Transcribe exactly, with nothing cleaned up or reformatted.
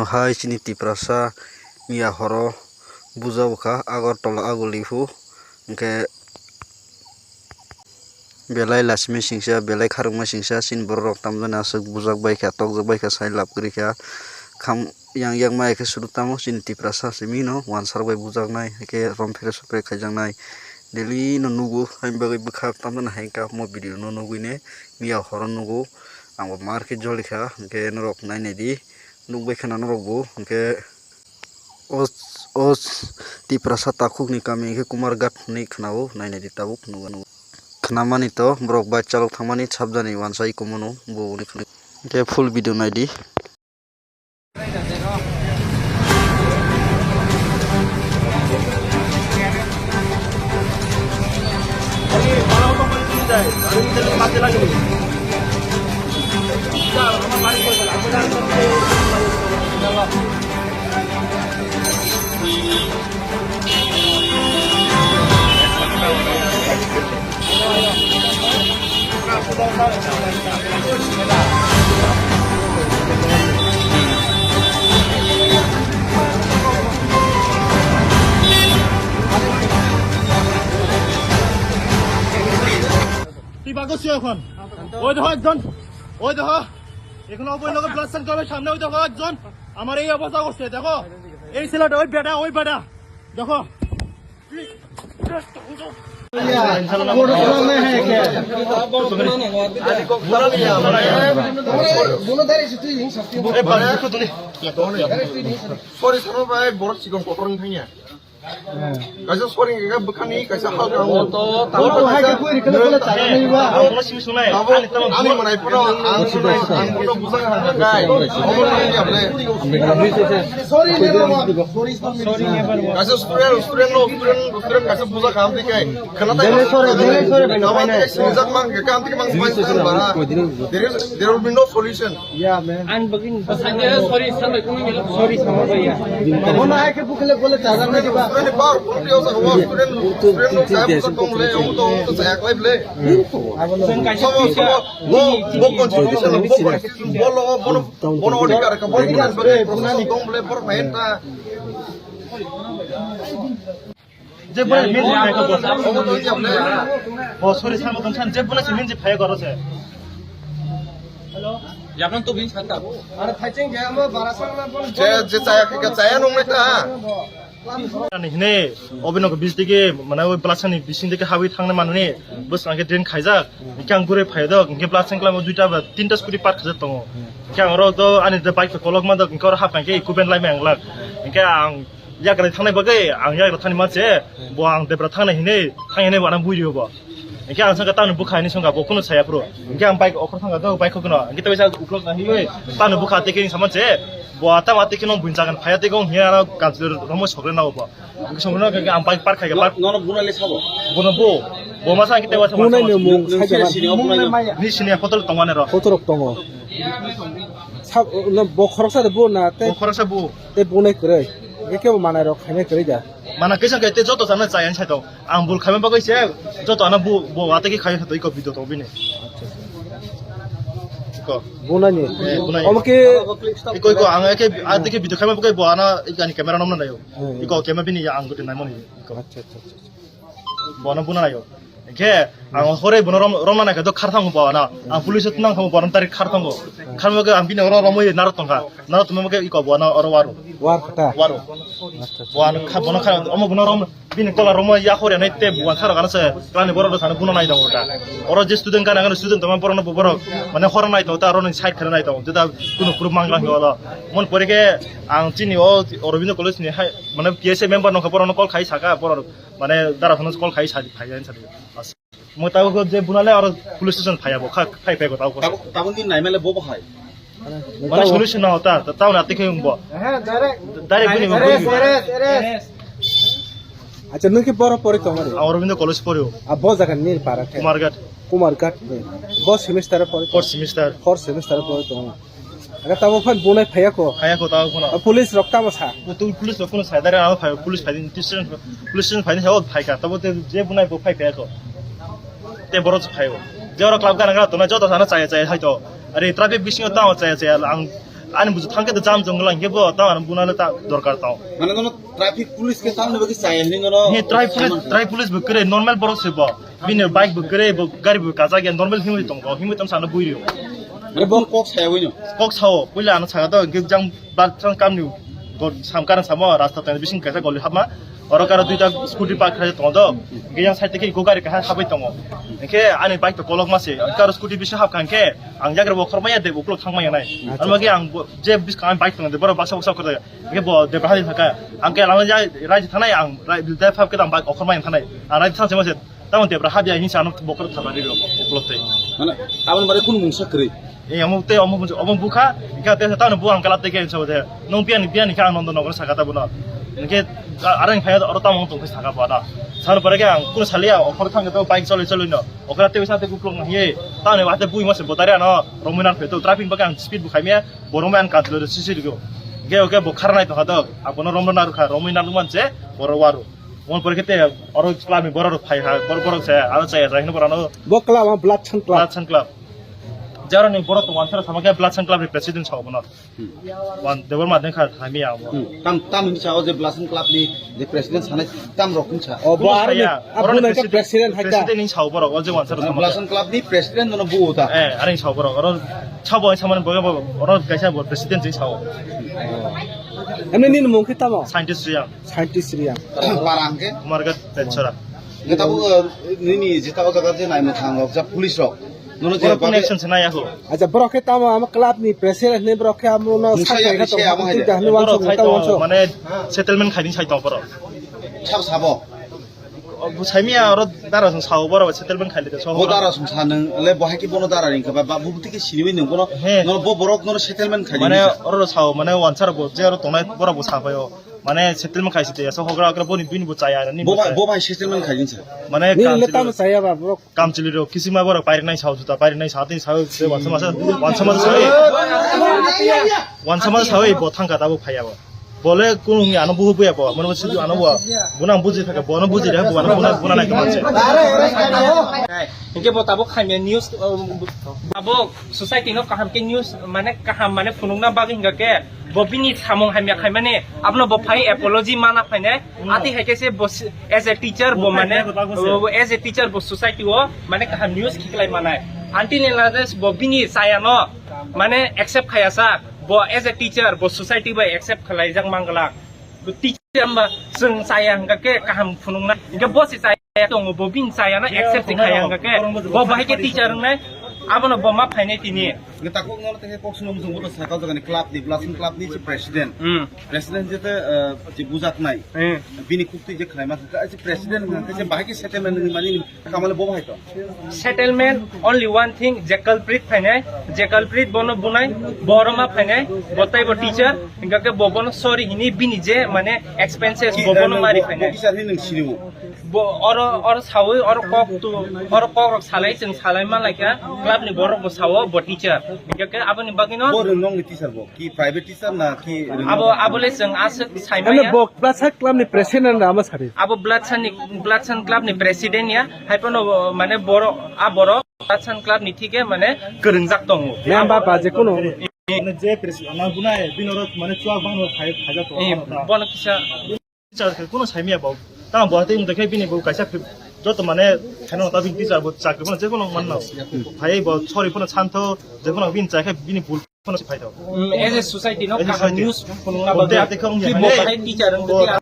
Hai chini Tiprasa miya horo bujak bwkha Agartala Aguliphu, hwnkhe belai lachimi singsa, belai kharokma singsa, chini borok rok tamjani aswk bujak bai kha, tokjak bai kha, sai lab kwrwi kha. Kham yang yak maya khe suru tamo chini Tiprasa simi no wansar bai bujaknai, hwnkhe rom phere supre khaijaknai. Daily no nugo, haini bagwi bwkha tamjani hai kha mo video no nugwi ne miya horo nugo. Ang bo mar khe joli kha, hwnkhe norok nai nai di, nukbai khana norok bo, hwnkhe o, o Tiprasa takhukni kami hwnkhe Kumarghat hinwi khwnao, nai nai di tabuk nugo, nugo. Khwnamani to borok bike chalok thangmani sabjani wansai kumono bo hwnwi khwnai. Hwnkhe full video nai di. তুই বাগস এখন। ওই দেখো একজন, ওই দেখো, এখন ওই লোকের ব্লাড সেন্ড করবে সামনে, ওই দেখো একজন। আমার এই অবস্থা করছে, দেখো, এই ছেলেটা, ওই বেটা, ওই বেটা, দেখো। Sorry, sir, bai, borok chikon kotor wng thangya. Kaisa sorry, kaisa bwkhani, kaisa halka wngo. Borok hai khe bui rikhe le bole chaya nai ba. Abo, ani manai phano ang phano, ang phano bujak ha kai. Omo nang ya ble. Sorry, never more. Sorry, sorry. Kaisa student, student no, student, student kaisa bujak ha amtwi kai. Khana tai. Dele sorry, dele sorry, bino. Abo tai sinijak mang khe, kam tik mang pai sang bara. There is, there will be no solution. Yeah, man. Ang bagin sorry, sorry, sorry, sorry, ya. Mona hai khe bukhle bole chajak na diba. Student power pun dia sa ho, student, student no kaya buka tong le, um to, um to sa aklai ble. Sen kaisa Sobo, sobo, bo, bo constitution, bo constitution, bo lo, bo no, bo no odhikar ka, bo odhikar ba, bo tong ble, bo main ta. Je bwrwi minji phai kho bo. Bo sori samo tong san je bwrwi se minji phai kho ro se. Yapang to bin santa. Are phaicheng je amo bara sang na bon. Je, je chaya khe chaya nung nai ta. Ani hine obino ko bis dike mane oi plasani bising dike hawi thangnai manuni bwsang khe drain khaijak. Hingke ang gurui phai dok hingke plasang khlai duita ba tinta scooty park khaijak tongo. Hingke ang oro to ani de bike kolok ma dok hingke oro hap khe equipment lai mai ang lak. Hingke ang Yagra thangnai bagwi ang yagra thani manse, bo ang debra thangnai hinwi, thang hinwi bo ano buirio bo. Hingke ang sangka tamni bwkha hinwi songka bo kunu saya phuru. Hingke ang bike okhor thangka do bike khokno. Hingke tei sa uklok na hiwi tamni bwkha tei kini samanse, bo tama tei kini buin jagan phaya tei kong hiya ano kanjlwi romo sokre na bo. Hingke sokre na hingke ang bike park khaika park. Nono bunai le sabo. Bono bo, bo masa hingke tei wasa. Bunai ni mung. Ni sini ya photo tongmani ro. Photo rok tongo. Sab, no, bo khoroksa de bo na tei. Bo khoroksa bo. Tei bunai kwrwi. Hingke kebo manai rok khainai kwrwi da. Mana kaisa khe tei joto jana chaya sai tong. Ang bul khaima bagwi se joto ano bu, bo wate khe khai khato iko video to bini. Iko. Bunani. Eh, bunai. Omo khe iko, iko, ang eke, ate khe video khaima bagwi bo ano ikani camera nomna nayo. Hmm. Iko camera bini ya ang gute naimoni. Iko. Acha, acha, acha, acha. Bono buna nayo. Hingke ang hore bono rom, romna naikhe do kharthango bo na. Ang police o twnang thango bono tarik kharthango. Kharmo khe ang bini oro romwi naro tongkha. Naro tongma khe iko bono oro waro. War kata. Waro. Acha, acha. Bono kha, bono kha, omo bono rom, bini tola romwi ya hore nai te buan saro kana se. Klani borok do sano buna nai dango ta. Oro je student kana kana student tongma borok no borok. Mane horo nai tongo ta oro ni side khana nai tongo. Jeta kuno proof mangla holo. Mon pore khe ang chini o Aurobindo College ni hai, mane P S A member nongkha borok no call khai saka borok. Mane dara phano call khai sa phai sa. Mo tabo ko je bunale aro police station phai abo kha phai phai ko tabo ko. Tabo, tabo ni naimale bo bo hai. Mane solution na hota, ta tabo na tikhe bo. Direct bini bo. Arrest, arrest, arrest. Acha, nwng khe boro pori tong ari? Aurobindo College pori o. A bo jaga ni para khe? Kumarghat. Kumarghat ni. Bo semester pori? Fourth semester. Fourth semester pori tong. Aga tamo phan bunai phaya ko. Phaya ko tamo phano. A police rok tamo sa. O tu police rok phano sa, dare amo phai, police phai din, police station, police station phai din, o phai ka. Tamo te je bunai bo phai phaya ko. Te borok phai o. Je oro club gana gana to na joto sana chaya chaya hai to. Are traffic bisingo tamo chaya chaya ang Ani buju thangke to jam jong lang ke bo ta ano buna le ta dorkar tong. Mane nono traffic police ke samne bagi saya ni nono. He traffic police, traffic police bo kere normal borok se bo. Bini bike bo kere bo gari bo kajak ya normal himwi tong bo. Himwi tong sana bui rio. Mane bo kok saya wino. Kok sao puila ano saka to ke jang bak thang kamni samkar samo rasta tang bising kaisa goli hapma. Oro karo duita scooty park khai tongo do. Hingke yang side ke iko gari kaha habai tongo. Hingke ani bike to kolok mase. Karo scooty bisa hap kangke ang jagra bo khormaya de uklok thangmaya nai. Acha. Ano ke ang je bis kang bike tongo de boro baksa baksa khorda. Hingke bo de bahari thaka. Ang ke lang ja rai thanai ang rai de phap ke ang bike okhormaya thanai. Ang rai thang se mase. Tamo debra habya hinsa ano bokor thaba ri rok uklok tei. Mane aboni bare kun mungsa kwrwi. E amo tei amo omo bukha, hingke tei tamo bo ang kalap tei khe hinsa de. Nong biyan biyan khe ang nondo nogor saka ta bono. Hingke arang phaya oro tamo tong khe saka bono. Sar pore khe ang kun saliya okhor thang to bike choli choli no. Okhor tei sa tei uklok no hiye. Tamo wate bui mase botari ano romwi nang phe to traffic bagwi ang speed bu khaimya. Boromwi ang kanchlo sisi rigo. Hingke oke bo kharnai to hadok. Ang bono romwi nang rukha, romwi nang manse boro waru. Mon pore kete oro club ni borok rok phai ha, borok borok se aro chaya chaya hino borano. Bo club ang Blood Sun Club. Blood Sun Club. Jaro ni borok tong wansara sama ke Blood Sun Club ni president sao bono. Hmm. Wan Debor Madin kha thami ya bo. Hmm. Tam tam ni sao je Blood Sun Club ni je president sana tam rok sa. O bo Kuno aro ni saya, abo oro ni na president, president hai ta. President ni sao borok o je wansara sama. Blood Sun Club ni president no bo ta. Eh, ari sao borok oro sabo sama ni borok oro kaisa bo president ni sao. Emni ni mung ke tamo? Scientist ya. Scientist Riang. Para hingke? Kumarghat Petsora. Hingke tabuk, eh, nini jeta o jaga je naimwt thang rok, ja police rok. Nono je Borok babe action se nai ako. Acha, borok khe tamo ama club ni president ni borok khe amo no Mungsa sak ya khe se tong, amo hai twi de. Kahini Borok wansuk, sai tamo tong, wansuk. Mane settlement khaini sai tong borok. Sab sabo. O, bo saimiya oro dara song sao borok settlement khaili de so. Bo dara song sa nang le bo hai ki bono dara ring kha ba, ba, bo tike siniwi nang bono. He. Nono bo borok nono settlement khaili Mane nang sa. Oro sao, mane wansara bo je oro tongnai borok bo sa pai o. Mane settlement khai site, so hogra hogra boni bini bo chaya, ni Bo bo bai, chaya. Bo bai settlement khai din sa. Mane Ni kam le chili tamo ro, chaya ba, bro. Kam chili ro, kisima borok pairi nai sao, juta pairi nai sao, tin sao, se wansa masa, wansa masa sao. Wansa masa sao, bo thangka tabo phaya bo. Bole kunu ni ano buhu buya bo, mane bo sidu ano bo. Buna buji thaka, bono buji re, bo ano buna, buna nai kaman se. Hingke bo tabo khaimya news, uh, abo society no kaham ke news, mane kaham, mane phunukna bagwi hingka ke. Bo bini samung hamya khaimani, abono bo phai apology mana phainai. Ati hai khe se bo si-, as a teacher bo mane, bo as a teacher bo society o mane kaham news khiklai manai. Until and unless bo bini chaya no mane accept khaya sa, bo as a teacher bo society bai accept khlai jak manglak. Bo teacher hamba chwng chaya hingka khe kaham phunukna. Hingke bo se chaya tongo, bo bini chaya no accept se khaya hingka khe bo bahai khe teacher wngnai. Abono bo ma phainai tini. Nge takhuk nono tei kok swnam jong bono sakha jagani club ni, Blood Sun Club ni si president. Hmm. President jete, eh, je bujaknai. Hmm. Bini kukti je khlaima kha, je president hwnka khe je bahai khe settlement ni mani kamale bo bahai to. Settlement only one thing, je culprit phainai, je culprit bono bunai, bo oro ma phainai, bo tei bo teacher, hingka khe bo bono sorry hini bini je mane expenses bo bono mari phainai. Bo kisa hini nung siniwo. Bo oro, oro sawi, oro kok tu, oro kok rok salai, chwng salai manlai kha, club ni borok bo sao, bo teacher. Hingke ke aboni bagwi no. Bo rwng nong ni teacher bo, ki private teacher na ki rwng Abo, nong? Abo le chwng aswk sai Ano maya. Bo Blood Sun Club ni president na ama sari. Abo Blood Sun ni, Blood Sun Club ni president ya, hai pono, mane, borok, a borok Blood Sun Club ni thike, mane, kwrwngjak tongo. Member ba je kono. Mane je president, na bunai, bini oro, mane, chuak bang no khai, khai jak tongo. Eh, bono kisa. Teacher khe kuno saimiya bo. Tamo bo hati wngtwi khe bini bo kaisa phi-, joto mane khaino ta bini teacher bo chakri phano je phano manno. Phai bo sorry phano santo je phano bini chai khe bini bul phano se phaito. Mm, as a society no As a kaham society. News phunukna Bo bagwi. Te ate khe wngya Ki bo mane. Bahai teacher wngtwi Bo khe